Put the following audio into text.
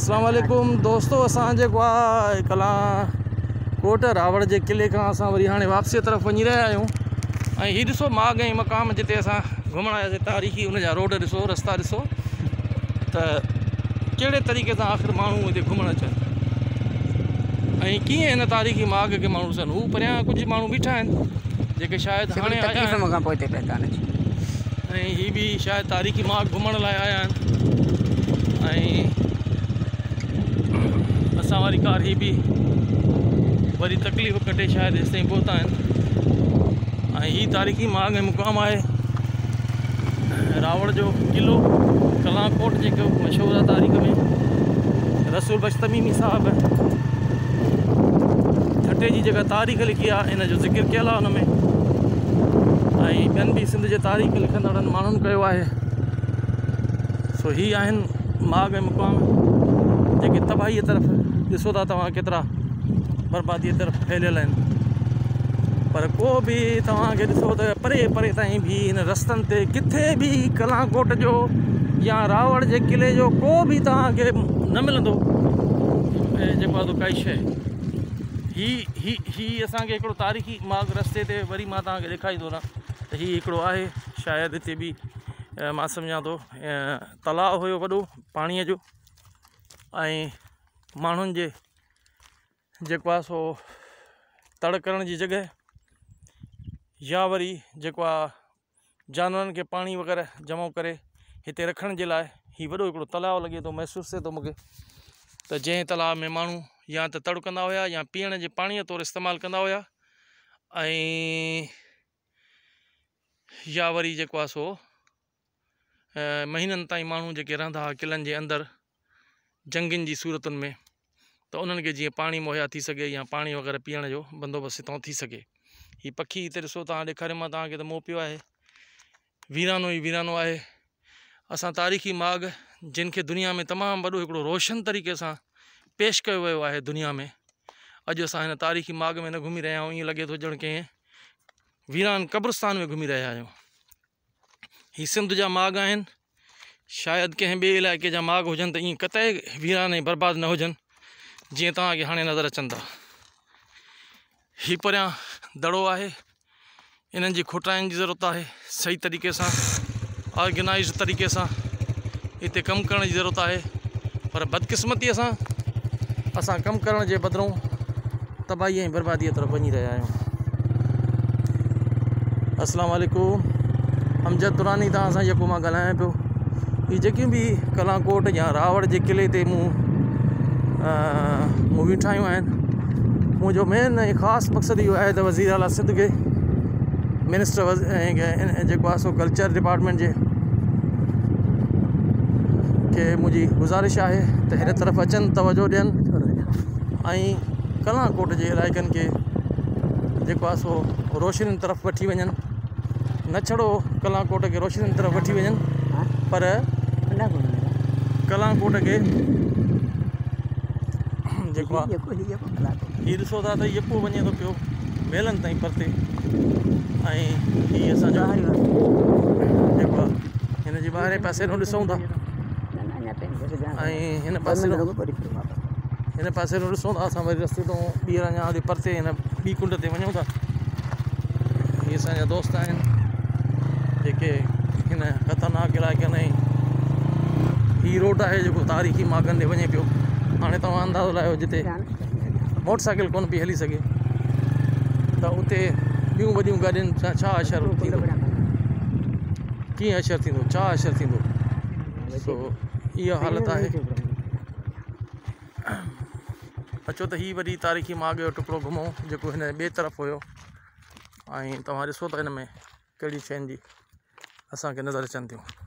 اسلام عليڪم دوستو اسان جيڪو آ ڪلان ڪوٽ راوڙ جي قلعي کان اسان وري هاڻي واپسي طرف وڃي رهيا آهيون ۽ هي ڏسو ماڳ ۽ مقام جتي اسان گهمڻ آياسي تاريخي ان جا روڊ ڏسو رستا ڏسو ته ڪهڙي طريقي سان آخر ماڻهو هتي گهمڻ اچن ۽ ڪيئن هن تاريخي ماڳ کي ماڻهو ڏسن هو پريان ڪجهه ماڻهو بيٺا آهن جيڪي شايد هاڻي آيا آهن ۽ هي به شايد تاريخي ماڳ گهمڻ لاء آيا آهن ۽ اسان واري ڪار هي به وري تڪليف ڪٽي شايد هيستائين پهتا آهن ۽ هي تاريخي ماڳ ۽ مقام آهي راوڙ جو قلعو ڪلان ڪوٽ جيڪو مشهور آهي تاريخ ۾ رسول بخش تميمي صاحب ٺٽي جي جيڪا تاريخ لکي آهي ان جو ذڪر ڪيل آهي ان ۾ ۽ ٻين به سنڌ جي تاريخ لکندڙن ماڻهن ڪيو آهي سو هي آهن ماڳ ۽ مقام جيڪي تباهيء طرف ڏسو ٿا توهان ڪيترا برباديء طرف ڦهليل آهن پر ڪو به توهان کي ڏسو ته پري پري تائين به هن رستن تي ڪٿي به ڪلان ڪوٽ جو يا راوڙ جي قلعي جو ڪو به توهان کي نه ملندو جيڪو آهي سو ڪائي شيء هي هي هي اسان کي هڪڙو تاريخي ماڳ رستي تي وري مان توهان کي ڏيکاريندو رهان ته هي هڪڙو آهي شايد هتي به مان سمجهان ٿو تلاء هيو وڏو پاڻيء جو ۽ ماڻهن جي جيڪو آهي سو تڙ ڪرڻ جي جڳهه يا وري جيڪو آهي جانورن کي پاڻي وغيره جمع ڪري هتي رکڻ جي لاء هي وڏو هڪڙو تلاء لڳي ٿو محسوس ٿئي ٿو مونکي ته جنهن تلاء ۾ ماڻهو يا ته تڙ ڪندا هيا يا پيئڻ جي پاڻيء طور استعمال ڪندا هيا ۽ يا وري جيڪو آهي سو مهينن تائين ماڻهو جيڪي رهندا هئا قلعن جي اندر جنگين جي صورتن ۾ ته انهن کي جيئن پاڻي مهيا ٿي سگهي يا پاڻي وغيره پيئڻ جو بندوبست هتان ٿي سگهي. هي پکي هتي ڏسو توهان ڏيکاريو مان توهان کي ته مئو پيو آهي. ويرانو ئي ويرانو آهي. اسان تاريخي ماڳ جن کي دنيا ۾ تمام وڏو هڪڙو روشن طريقي سان پيش ڪيو ويو آهي دنيا ۾ اڄ اسان هن تاريخي ماڳ ۾ نه گهمي رهيا آهيون ائين لڳي ٿو ڄڻ ڪنهن ويران قبرستان ۾ گهمي رهيا آهيون. هي سنڌ جا ماڳ آهن شايد ڪنهن ٻئي علائقي جا ماڳ هجن ته ائين قطعي ويران ۽ برباد نه هجن جيئن توهان کي هاڻي نظر اچن ٿا هي پريان دڙو آهي انهن جي کوٽائين جي ضرورت آهي صحيح طريقي سان آرگنائز طريقي سان هتي ڪم ڪرڻ جي ضرورت آهي پر بدقسمتي سان اسان ڪم ڪرڻ جي بدران تباهي ۽ برباديء طرف وڃي رهيا آهيون. السلام عليڪم امجد دراني توهان سان جيڪو مان ڳالهايان پيو هي جيڪيون به ڪلان ڪوٽ يا راوڙ جي قلعي تي مون موويون ٺاهيون آهن منهنجو مين ۽ خاص مقصد اهو آهي ته وزير اعليٰ سنڌ کي منسٽر جيڪو آهي سو ڪلچر ڊپارٽمينٽ جي کي منهنجي گذارش آهي ته هن طرف اچن توجه ڏين ۽ ڪلان ڪوٽ جي علائقن کي جيڪو آهي سو روشنين طرف وٺي وڃن نه ڇڙو ڪلان ڪوٽ کي روشنين طرف وٺي وڃن پر ڪلان ڪوٽ کي جيڪو آهي هي ڏسو ٿا ته يڪو وڃي ٿو پيو ميلن تائين پرتي ۽ هي اسانجو جيڪو آهي هن جي ٻاهرين پاسي ڏسون ٿا ۽ هن پاسي هن پاسي رو ڏسون ٿا اسان وري رستي تون ٻيهر اڃا وري پرتي هن ٻي ڪنڊ تي وڃون ٿا هي اسان جا دوست آهن جيڪي هن خطرناڪ علائقي ۾ هي روڊ آهي جيڪو تاريخي ماڳن ڏي وڃي پيو هاڻي توهان اندازو لايو جتي موٽر سائيڪل ڪونه پئي هلي سگهي ته اتي ٻيون وڏيون گاڏين سان ڇا حشر ٿيندو ڪيئن حشر ٿيندو ڇا حشر ٿيندو سو اها حالت آهي اچو ته هي وري تاريخي ماڳ جو ٽڪرو گهمون جيڪو هن ٻئي طرف هيو ۽ توهان ڏسو ته هن ۾ ڪهڙي شين جي اسانکي نظر اچن ٿيون.